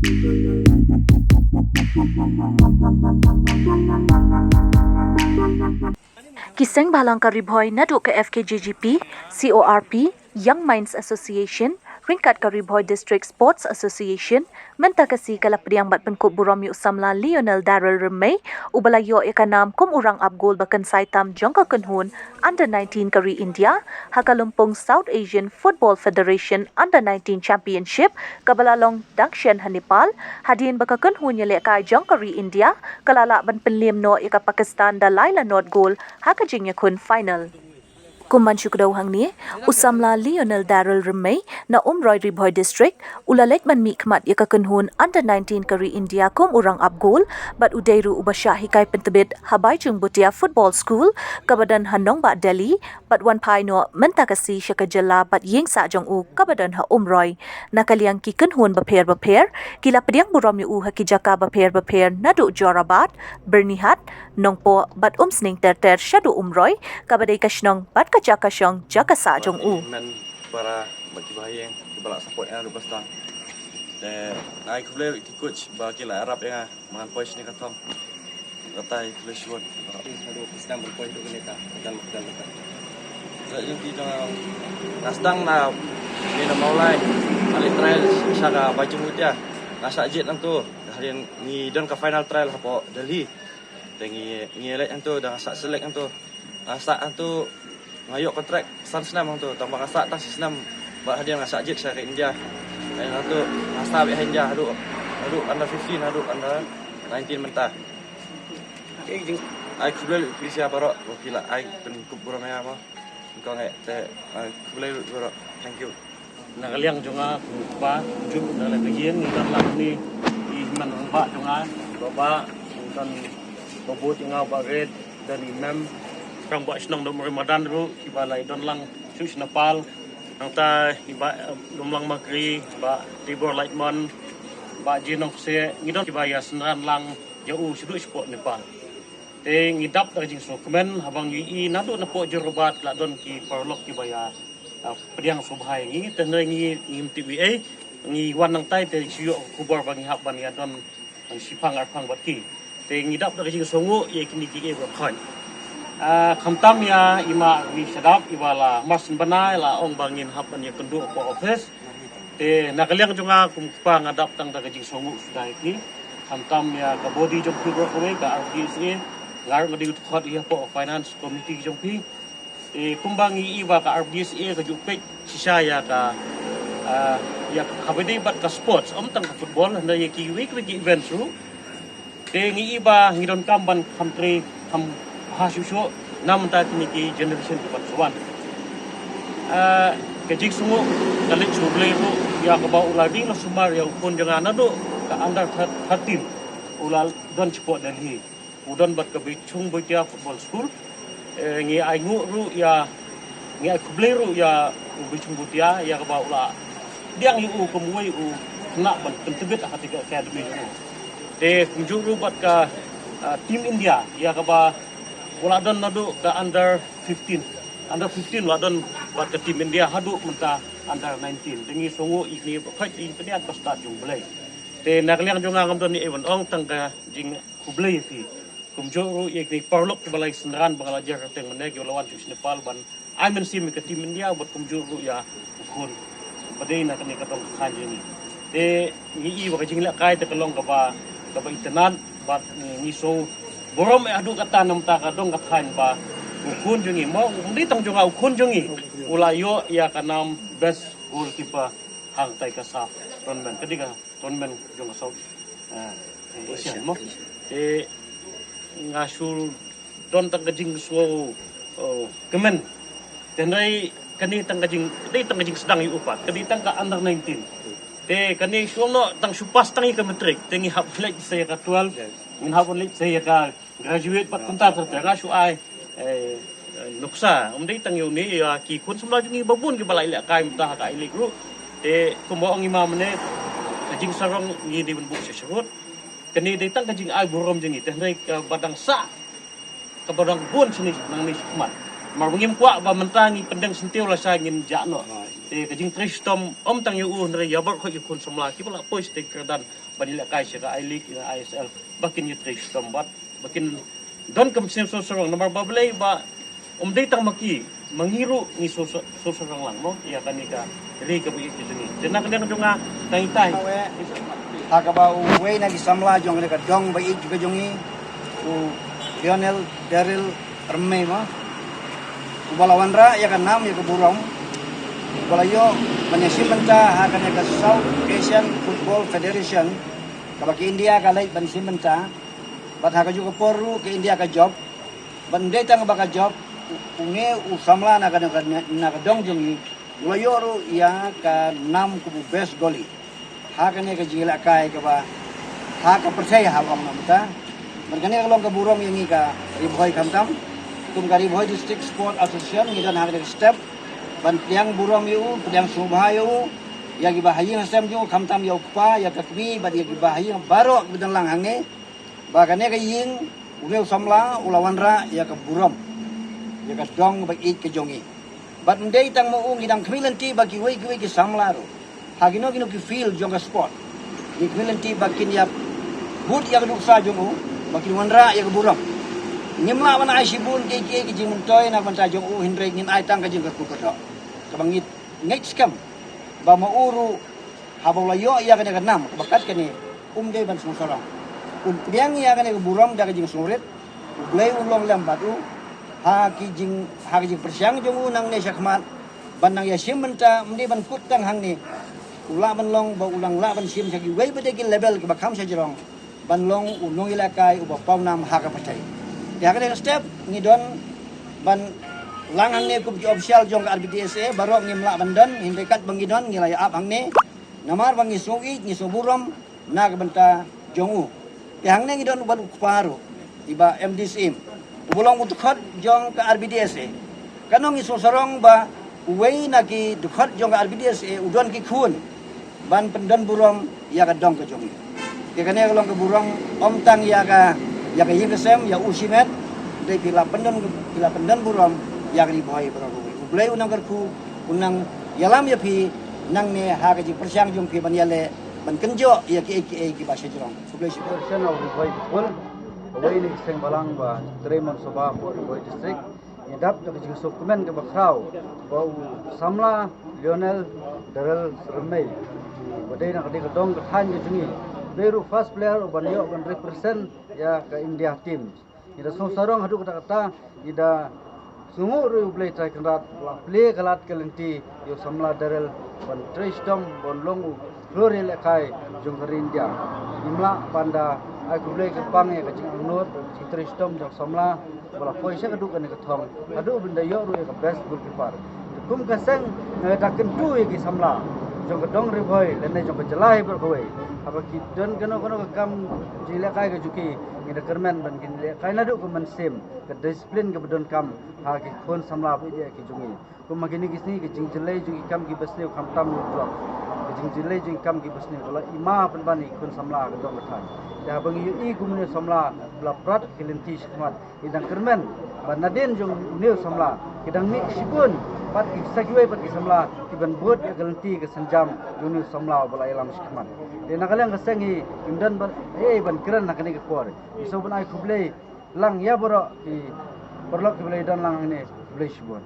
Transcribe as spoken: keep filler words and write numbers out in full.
Ki seng bhalang ka Ri Bhoi naduh ka F K J G P, C O R P, Young Minds Association, ryngkat ka Ri Bhoi District Sports Association, mynta ka sngi ka la pdiang bad pynkup burom ïa u samla Lionel Darrell Rymmei, uba la ïoh ïa ka nam kum u rangap gol ba kynsai tam jong ka kynhun under nineteen ka ri India, ha ka lympung South Asian Football Federation Under nineteen Championship, kaba la long dang shen ha Nepal, hadien ba ka kynhun ïalehkai jong ka ri India, ka la lah ban pynliem noh ïa ka Pakistan da lai la nod gol, ha ka jingïakhun final. Kum ban shu kdew hangne, u samla Lionel Darrell Rymmei, na Umroi Ri Bhoi District, u la leit ban mihkhmat ïa ka kynhun under nineteen ka ri India kum u rangap gol, bad u dei ruh uba shah hikai pyntbit ha Baichung Bhutia Football School, kaba don ha nongbah Delhi, bad wan phai noh mynta ka sngi sha ka jylla bad ïing sah jong u kaba don ha Umroi. Na ka liang ki kynhun bapher bapher, ki la pdiang burom ïa u ha ki jaka bapher bapher naduh Jorabat, Byrnihat, Nongpoh, bad Umsning ter ter shaduh Umroi, kaba dei ka shnong bad ka jaka shong jaka sah jong u. Men para bad ki bahaïing kiba la support ïa nga ruh ba stang. Te nga ai khublei ki coach ba ki la ïarap ïa nga ba ngan poi shane ka thong. Kata ai khublei shibun. Haduh ki sdang ban poi haduh kane ka dan madan ka. Sa jong ki jong nga stang na ni na Mawlai. Nga leit trial sha ka Baichung Bhutia. Nga shah jied hangto. Hadien ngi don ka final trial hapoh Delhi. Te ngi ngi leit hangto da nga shah select hangto. Nga sah hangto, nga ïoh contract san snem hangto, tang ba nga sah tang shi snem bad hadien nga shah jied sha ka India. Hadien hangto nga sah beit ha India haduh, haduh under fifteen, haduh under nineteen mynta. Ai khublei lut phi sha baroh ba phi la ai pynkup burom ïa nga mo. Kong eh te ai khublei lut baroh. Thank you. Na ka liang jong nga kum u kpa, kumjuh na ka liang ka ïing, ngi don lang hangne i hynmen rangbah jong nga, i Bah Bah, ngi don ba bud ïa nga Bah Red, don i Mem, rangbah shnong Umroi madan ruh, kiba la ïadon lang shuh sha Nepal. Nangta i Bah, eh, Lumlang Makri, Bah Tibor Lightman, Bah Jinong Kse, ngi don kiba ïa synran lang ïa u shaduh shapoh Nepal. Te ngi dap da ka jingsngewkmen, haba ngi ïohi naduh napoh Jorabat la don ki paralok kiba ïa, ah, pdiang sngewbha ïa ngi, te hynrei ngi, ngim tip ei ei, ngi wan nangtai te shu ïoh khubor ba ngi hap ban ïa don, ban shipang arpang bad ki. Te ngi dap da ka jingsngewnguh ïa kine kiei kiei baroh khoit. Ah, khamtam ïa i ma Rani Shadap iba la marsien bnai la ong ba ngin hap ban ïakynduh hapoh office. Te na ka liang jong nga kum u kpa nga dap tang da ka jingsngewnguh suda ïa ki. Khamtam ïa ka body jong ki baroh kawei ka R B D S A. Nga ruh nga dei u dkhot ïa hapoh finance committee jong ki. Te kumba ngi ïohi ba ka R B D S A ka ju peit shisha ïa ka, ah, ïa ka kaba ïadei bad ka sports, ym tang ka football, hynrei ïa kiwei kiwei ki events ruh. Te ngi ïohi ba ngi donkam ban kham trei kham bha shuh shuh na bynta kine ki generation kiban sa wan. Ah, ka jingsngewnguh ka leit sha U Blei ruh ïa kaba u la ring la sumar ïa u khun jong nga naduh ka under thirteen u la don shapoh Delhi. U don bad ka Baichung Bhutia Football School. Eh, ngi ainguh ruh ïa, ngi ai khublei ruh ïa u Baichung Bhutia ïa kaba u la pdiang ïa u kum uwei u khynnah ban pyntbit ha kata ka academy jong u. Te kumjuh ruh bad ka, ah, Team India ïa kaba u la don naduh ka under fifteen. Under fifteen u la don bad ka Team India haduh mynta under nineteen. Te ngi sngewnguh ïa kine baroh khoit ïa ka stad jong U Blei. Te na ka liang jong nga ngam don ei ei ban ong tang ka jingkhublei ïa phi. Kumjuh ruh ïa kine paralok kiba la ïasynran ba nga la jer kyrteng mynne kiba la wan shuh sha Nepal ban ai mynsiem ïa ka Team India bad kumjuh ruh ïa u khun ba dei na kane ka dong ka thaiñ jong ngi. Te ngi ïohi ba ka jinglehkai te ka long kaba, kaba itynnad bad ngi, ngi sngewburom eh haduh katta na bynta ka dong ka thaiñ ba u khun jong ngi mo, um dei tang jong nga, u khun jong ngi u la ïoh ïa ka nam best goalkeeper hangtai ka SAFF tournament. Ka dei ka tournament jong ka South, eh, Asian mo. Te nga shu don tang ka jingsngew, oh, kmen. Te hynrei kane tang ka jing, dei tang ka jingsdang ïa u pat. Ka dei tang ka under nineteen. Te kane shu ong noh tang shu pass tang ïa ka matric. Te ngi hap leit sa ïa ka twelve. Ngin hap leit sa ïa ka graduate bad kumta ter ter, nga shu ai, eh, eh, nuksa. Um dei tang ïa une, ïa ki khun samla jong ngi ba bun kiba la ïalehkai mynta ha ka I-League ruh. Te kumba ong i ma mynne, ka jingsarong ngi dei ban buh sha sharud. Kane dei tang ka jingai burom jong ngi, te hynrei kaba dang sah, kaba dang bun shane nangne shakhmat. Namar ba ngim kwah ba mynta ngi pyndeng syntiew lashai ngin jah noh. Te ka jingtrei shitom ym tang ïa u, hynrei ïa baroh ki khun samla kiba la poi sha ka kyrdan ban ïalehkai sha ka I-League, ïa I S L, ba kin ïatrei shitom bad ba kin don ka mynsiem sngewsarong, namar ba balei ba ym dei tang ma ki, ma ngi ruh ngi sngewsarong lang mo ïa kane ka ri kaba ïeit ka jong ngi. Te na ka liang jong nga, tang ita hi. Ha kaba uwei na ki samla jong kane ka dong ba ïeit ka jong ngi, u Lionel Daryl Rymmei mo, uba la wanrah ïa ka nam ïa ka burom, uba la ïoh ban ïashim bynta ha kane ka South Asian Football Federation, kaba ka India ka leit ban shim bynta. Bad ha kajuh ka por ruh ka India ka jop. Bad ym dei tang ba ka jop, u, une u samla na ka, na ka, na ka dong jong ngi u la ïoh ruh ïa ka nam kum u best goalie ha kane ka jingïalehkai kaba ha ka pyrthei ha long namta. Bad kane ka long ka burom ïa ngi ka Ri Bhoi khamtam. Kum ka Ri Bhoi District Sport Association ngi don ha kane ka step ban pdiang burom ïa u, pdiang sngewbha ïa u, ïa kiba ha ïing ha sem jong u, khamtam ïa u kpa, ïa ka kmie bad ïa kiba ha ïing baroh kiba don lang hangne. Ba kane ka ïing, une u samla u la wanrah ïa ka burom ïa ka dong ba ïeit ka jong ngi. Bad ym dei tang ma u, ngi dang khmih lynti ba kiwei kiwei ki samla ruh ha kino kino ki field jong ka sport, ngi khmih lynti ba kin ïa bud ïa ka nuksa jong u, ba kin wanrah ïa ka burom. Ngim lah ban ai shibun kiei kiei ki jingmyntoi na ka bynta jong u, hynrei ngin ai tang ka jingkyrkhu kyrdoh kaba ngi ngeit skhem ba ma u ruh haba u la ïoh ïa kane ka nam kaba kat kane, um dei ban sngewsarong. Un pdiang ïa kane ka burom da ka jingsngewrit. U Blei un long lem bad u ha ki jing, ha ki jingpyrshang jong u nangne shakhmat, ban nang ïashim bynta, ym dei ban kut tang hangne. U lah ban long ba u nang lah ban shim sha kiwei pat de ki level kiba kham shajrong, ban long u nongïalehkai uba pawnam ha ka pyrthei. Te ha kane ka step ngi don ban lang hangne kum ki official jong ka R B D S A, baroh ngim lah ban don, hynrei katba ngi don ngi la ïa ap hangne. Namar ba ngi sngew ïeit, ngi sngew burom na ka bynta jong u. Te hangne ngi don bad u kpa ruh, i Bah M D Syiem, uba long u dkhot jong ka R B D S A. Katno ngi sngewsarong ba uwei na ki dkhot jong ka R B D S A u don ki khun ban pyndon burom ïa ka dong ka jong ngi. Te kane ka long ka burom ym tang ïa ka, ïa ka ïing ka sem, ïa u shimet, hynrei phi la pyndon, phi la pyndon burom ïa ka Ri Bhoi baroh kawei. U Blei u nang kyrkhu, u nang ïalam ïa phi nangne ha ka jingpyrshang jong phi ban ïaleh ban kynjoh ïa kiei kiei kiba shajrong. Khublei shibun. Shen of Ri Bhoi People, uwei na ki seng balang ba trei mon sabha ka Ri Bhoi District, ngi dap da ka jingsngewkmen kaba khraw ba u samla Lionel Daryl Rymmei, ba dei na ka dei ka dong ka thaiñ ka jong ngi, dei ruh first player uban ïoh ban represent ïa ka India team. Ngi da sngewsarong haduh katta katta, ngi da sngewnguh ruh ïa U Blei Trai Kynrad ba la plie ka lad ka lynti ïa u samla Daryl ban trei shitom ban long u khlur ïalehkai jong ka ri India. Ngim lah ban da ai khublei kyrpang ïa ka jingangnud, ka jingtrei shitom jong u samla ba la poi sha kaduh kane ka thong, haduh ban da ïoh ruh ïa ka best goalkeeper. Kum ka seng, eh, da kyntu ïa ki samla jong ka dong Ri Bhoi lane jong ka jylla hi baroh kawei. Haba ki don kano kano ka kam jingïalehkai ka jong ki, ngi da kyrmen ban kin lehkai naduh ka mynsiem, ka discipline kaba donkam ha ki khun samla ba ïeit ki jong ngi. Kum ha kine ki sngi ka jingjyllei jong ki kam kiba sniew khamtam ïa u drug, ka jingjyllei jong ki kam kiba sniew ka la i ma pynban ïa ki khun samla ha ka dong ka thaiñ. Te haba ngi ïohi kum une u samla ba la prat ki lynti shakhmat, ngi dang kyrmen ba nadien jong une u samla ki dang mih shibun pat ki, sa kiwei pat ki samla kiban bud ïa ka lynti ka sienjam jong une u samla uba la ïalam shakhmat. Te na ka liang ka seng hi ngim don ba ei ban kren ha kane ka por. Ngi sngewbha ban ai khublei lang ïa baroh ki paralok kiba la ïadon lang hangne. Khublei shibun.